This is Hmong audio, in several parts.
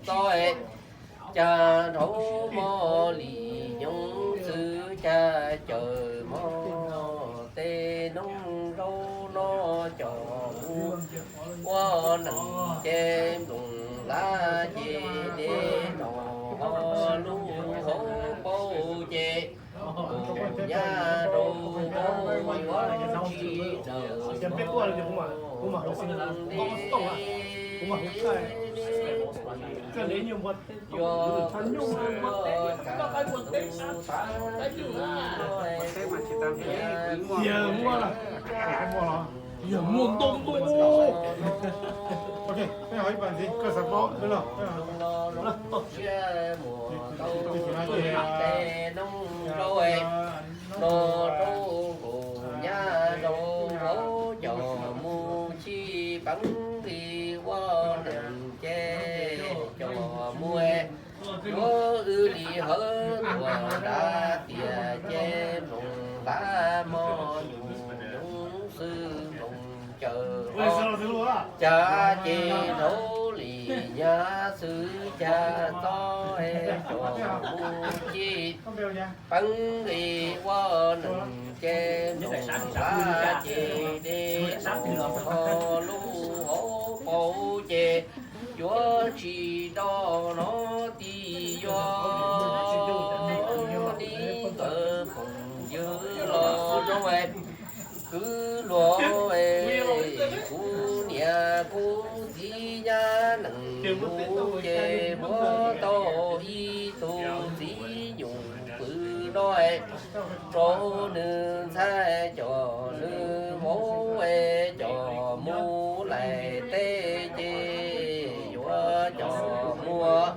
txob, cas dhau mog li nyoog xwb cas cawm mog. Tej noog zaub no cov mus ua neeg ces nploos laj ces deb no ho lub hauv paus ces mus nyab rau hauv yuav tsis daws mog. Yog muaj ntoo ntoo. Siab muag tau tej noog rau no rau nkaus nyab rau hauv cov mus tsis peev li ua neeg ces cov mus yuav wb li hawv tuag nrad tiag ces nploos laj mog nyuj nyoog xwb nploos cawm. Cas ces dhau li nyab xwb cas txob cov mus tsis peev li ua neeg ces nploos laj ces deb no ho lub hauv paus ces yuav tsis do no. Tib yuav nim nkawd phooj ywg los zoo kwv luag es kuv niam kuv txiv nyab neeg mus ces muab tau ib tug txiv nyuj pw no es rau nws ntxhais cov nws vauv es cov mus laim teb ces yuav cov muag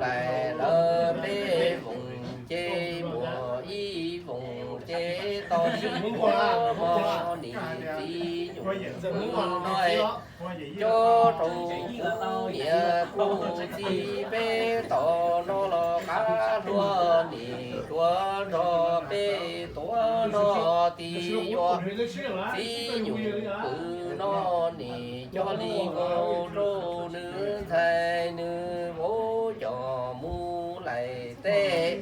laim lawm peb voos ces muag ib voos ces tau sib muag mog. Nim txiv nyuj pw no es coj rau kuv niam kuv txiv peb tom no los qab hlua nim tsuav nrog peb tuav no. Tib yuav txiv nyuj pw no nim coj li nkaus rau nws ntxhais nws vauv cov mus laim teb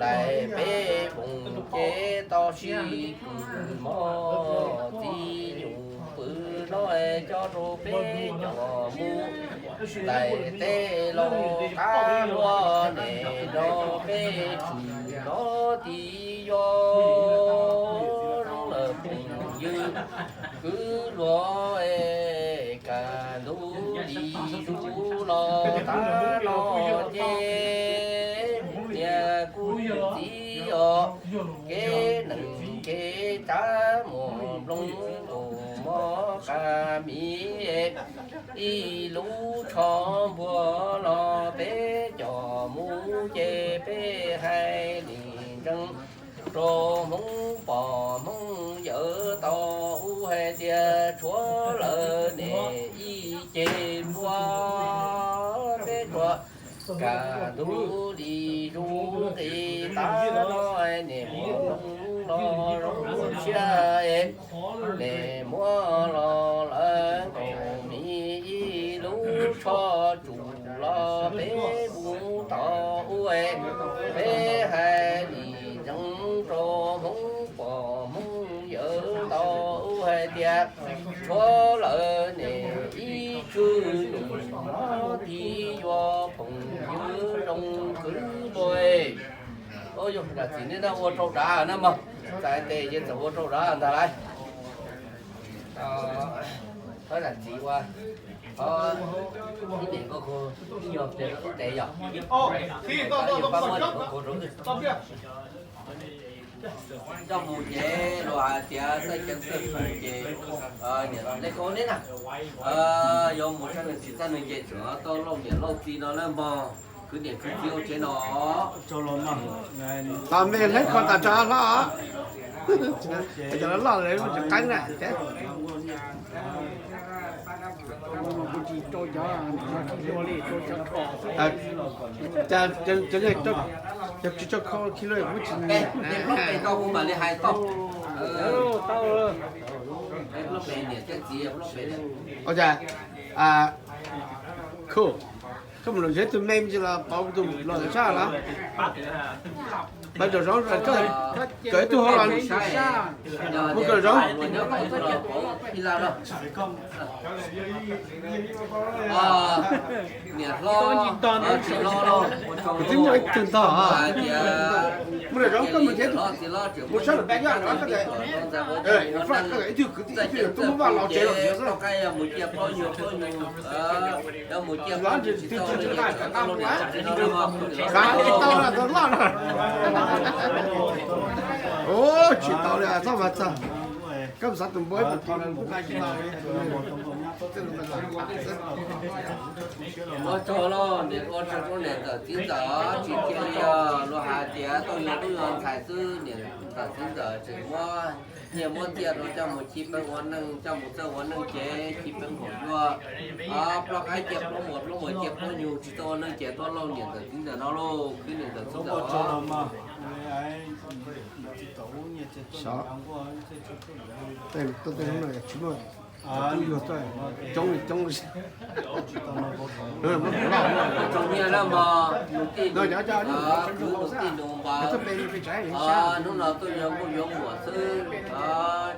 laim peb voos ces tau sib kws mog. Txiv nyuj pw no coj rau peb cov mus laim teb los qab hlua nim nrog peb tshwm no. Tib yuav zoo lawm phooj ywg kwv luag es kaj ntug li zus los tag los ces kuv niam kuv txiv os, kev neeg kev tsav muaj nplooj nkaus mog qab mis ib lub tsho npuag los peb cov mus ces peb hais li ntseeg rau Hmoob pog Hmoob yawm tau ub hais tias tshuav lawm nim ib ce npua peb tshuav kaj ntug li zus nqis tag los nim muaj nplooj los zoo siab es nim muab los lawm nkaus mis ib lub tsho tsum los peb mus tau ub es peb hais li ntseeg rau Hmoob pog Hmoob yawm tau ub hais tias tshuav lawm nim ib tswv num no. Tib yuav phooj ywg zoo kwv luag. Yog zam txim nej na ua rau dav na mog, txais tes ces txawm ua rau dav ntag lauj. Thov zam txim ua, thov ib niam nkauj khuv ib nyuag pliag rau tes yom. Ib pab muab niam nkauj khuv rau wb. Coj mus ces luag hais tias xaj ceev xwm ces niam lej kau neb na, yuav mus txaj nws txiv txaj nws ces tseem tau lauj niam lauj txiv no lawm mog, kwv niam kwv txiv ua tsev no. Los mej hleb kho tas tso hlob. Cov loj lawm tseem qeeb na. Cov tsis tso kho khi luaj kuj tsis. Ua cas, cool. Koj mus los ntsib tus me ntsis los pauv tus los tawm sab lawm. Pab nram zoov, kawm ib tug hauj lwm, mus kawm zoov. Niam hlob, tsis hlob, kuv twb muaj ib tug ntog. Mus nram zoov koj mus ntsib tus, mus sab lawm peb yog koj tes, ib tug kwv tij ib tug twb muaj vaj los tsev los txiv xwb. Mus cia plaub nyuag, tsis tau li, tsis tau li, tsis tau li. Ua tsis tau li, txhob mas txog. Koj xav tus npua ib puas tau li, npua nqa tsis tau li. Ua tsaug los niam, ua tsaug rau niam ntxawm txiv ntxawm, tsis cia li luag hais tias tau yuav tub yuav ntxhais xwb, niam ntxawm txiv ntxawm tseem muab nyiaj muab txiaj rau coj mus ci peev ua neej, coj mus txawj ua neej ces ci peev npaum yuav plaub qaib cia plaub npua, plaub npua cia plaub nyuj, tsis txawj ua neej ces tuaj lauj niam ntxawm txiv ntxawm no lauj, khwv niam ntxawm txiv ntxawm. Coob li coob. Tsoom nyiaj na mog, nus tij nus, kwv nus tij nus npawg, hnub no tuaj yuav nkauj yuav muam xwb,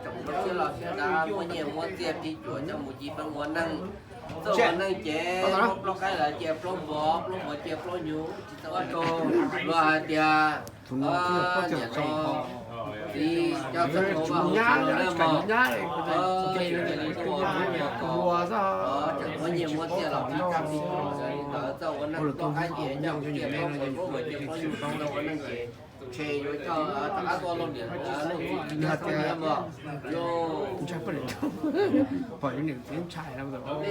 tseem muaj siab los siab dav muab nyiaj muab txiaj phij cuam coj mus ci peev ua neej. Txawj ua neej ces muab plaub qaib los cia plaub npua, plaub npua cia plaub nyuj, tsis txawj ua rau luag hais tias niam no txiv cov txawj ua vaj hauv tsev no na mog. Tseem muab nyiaj muab txiaj los phij tsab phij cuam li ntawd, txawj ua neej, plaub qaib ces coj mus ciaj plaub npua, plaub npua cia plaub nyuj, txawj ua neej ces ntshe yuav coj rov qab tuaj lauj niam ntxawm txiv ntxawm na mog. Pom niam txiv ntshai, nej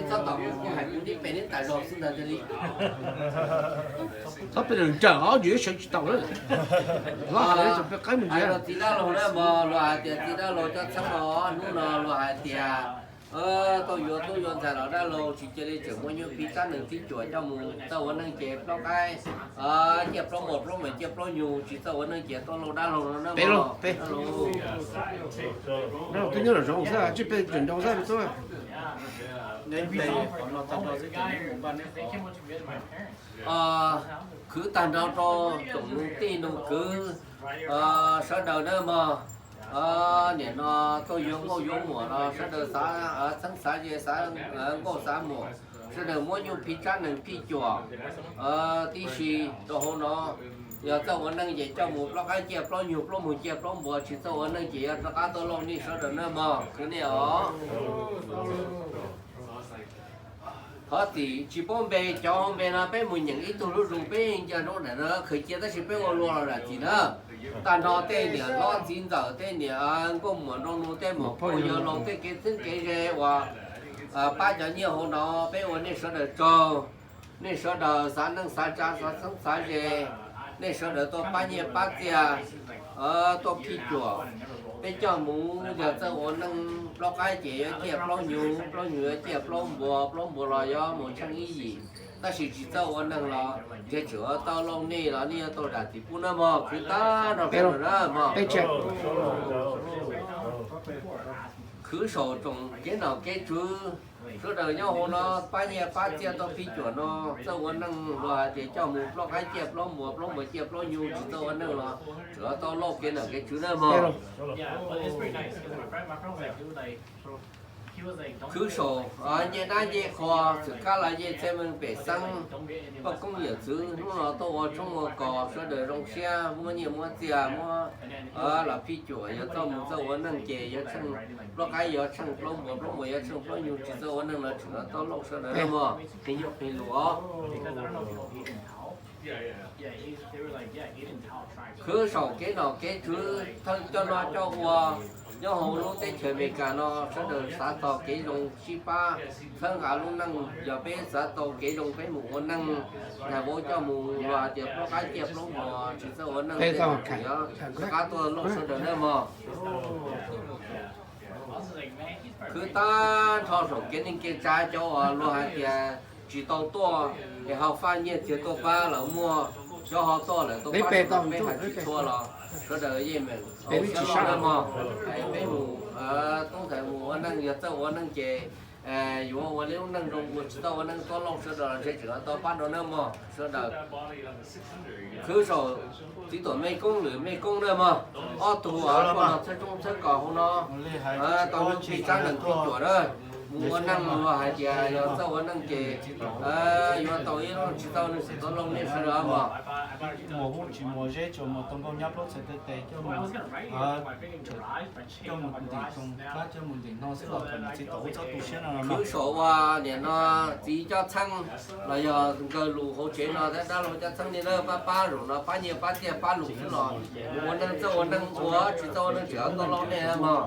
txhob tos kuv hais kuv nib pem neb tas zog xwb ntag li. Txhob peb ntsawm ob yus sawv tsis tau lawm. Los hais txog peb qaib mus ntsia. Txiv dab laug na mog, luag hais tias txiv dab laug cov txheeb no, hnub no luag hais tias tau yuav tub yuav ntxhais los dab laug tsis cia li tseem muab nyuj phij tsab nees phij cuam coj mus txawj ua neej ces plaub qaib ciaj plaub npua, plaub npua ciaj plaub nyuj, tsis txawj ua neej ces tuaj lauj dab laug no na mog. Dab laug twb nyob nraum zoov xwb, tsis peb tseem nraum xwb tub. Khwv tag nrho rau tsoom nus tij nus kwv sawv daws na mog. Niam no tuaj yuav nkauj yuav muam los sawv daws xav txheeb xav ze, xav nkauj xav muam, sawv daws muab nyuj phij tsab nees phij cuam tib si rau hauv no. Yog txawj ua neej ces coj mus plaub qaib ciaj plaub nyuj, plaub npua ciaj plaub npua, tsis txawj ua neej ces yuav rov qab tuaj lauj nej sawv daws na mog, khwv nej os. Thov txim tsis paub npe, cov npe no peb mus nyeem ib tug lub zoo peb nco ntsoov daim no khaws cia tab sis peb ua luag los daim txiv na. Tag nrho tej niam hlob txiv ntxawm, tej niam nkauj muam nraug nus, tej muam phauj yawg laus, tej kev txheeb kev ze uas pab cov nyiaj hauv no, peb ua nej sawv daws tsaug. Nej sawv daws xav neej xav tsa, xav txheeb xav ze, nej sawv daws tuaj pab nyiaj pab txiaj, tuaj phij cuam. Peb coj mus yog txawj ua neej, plaub qaib ces yuav ciaj plaub nyuj, plaub nyuj yuav ciaj plaub npua, plaub npua los yuav mus tsheej ib yim. Tab sis tsis txawj ua neej los ntshe tseem tau lauj nej los nej yuav tau daim txiv pub na mog, khwv tag nrho sawv daws na mog. Khwv saum tsoom kev nom kev tswv sawv daws nyob hauv no pab nyiaj pab txiaj tuaj phij cuam no, txawj ua neej los hais tias coj mus plaub qaib ciaj plaub npua, plaub npua ciaj plaub nyuj, tsis txawj ua neej los tseem tau lauj kev nom kev tswv na mog. Khwv saum ncej dab ncej qhua, txwm kab los ncej txhiaj meej pem xeeb, poj koob yawm txwv hnub no tuaj ua tshoob ua kos sawv daws zoo siab muab nyiaj muab txiaj muab los phij cuam, yuav txawj mus txawj ua neej ces yuav tsheej plaub qaib, yuav tsheej plaub npua, plaub npua yuav tsheej plaub nyuj, tsis txawj ua neej los tseem tau lauj sawv daws na mog. Qhia lus os. Khwv saum kev nom kev tswv thawj coj noj coj ua nyob hauv lub teb chaws Amelikas no, sawv daws xav txog kev zoo sib pab txhawb nqa lub neej. Yog peb xav tau kev zoo peb mus ua neej, nais vauv coj mus los hais tias plaub qaib ciaj plaub npua, tsis txawj ua neej tej no yuav rov qab tuaj lauj sawv daws na mog. Khwv tag nrho saum kev neej kev tsav, cov uas luag hais tias tsis tau tuaj es ho faj nyiaj txiag tuaj pab lawv muaj, cov ho tuaj lawm tuaj pab, peb hais tsis txhua los sawv daws yeej meem tsis sab na mog. Peb mus toob ntxhais mus ua neej, yog txawj ua neej ces yuav ua li lub neej zoo, ua tsis tau ua neej tuab loog, sawv daws los ntshe tseem tau pab dua nawb mog sawv daws. Khwv saum txiv tuam mej koob lwm mej koob nawb mog. Ob tug uas poj no txhawb roob txhawb kos hauv no tau yug plig tsab nees plig cuam na, mus ua neej los hais tias yog txawj ua neej ces yuav tau ib lub, tsis tau neej tsis tau loo nej sawv daws mog. Muas hub tsis muas zeb tsuas muas tau nkauj nyab plaub txhais tes tes coj mus, coj mus ntim tsoos plab coj mus ntim no xwb los kom niam txiv tau ub txhob tu siab no. Khwv saum uas nim no txiv cob txheeb los yog nkawg lus hauv tsev no thiab dab laug cob txheeb li na, pab pab zaum no pab nyiaj pab txiaj pab lus xwb los mus ua neej txawj ua neej, ua tsis txawj ua neej tseem tau loo nej mog.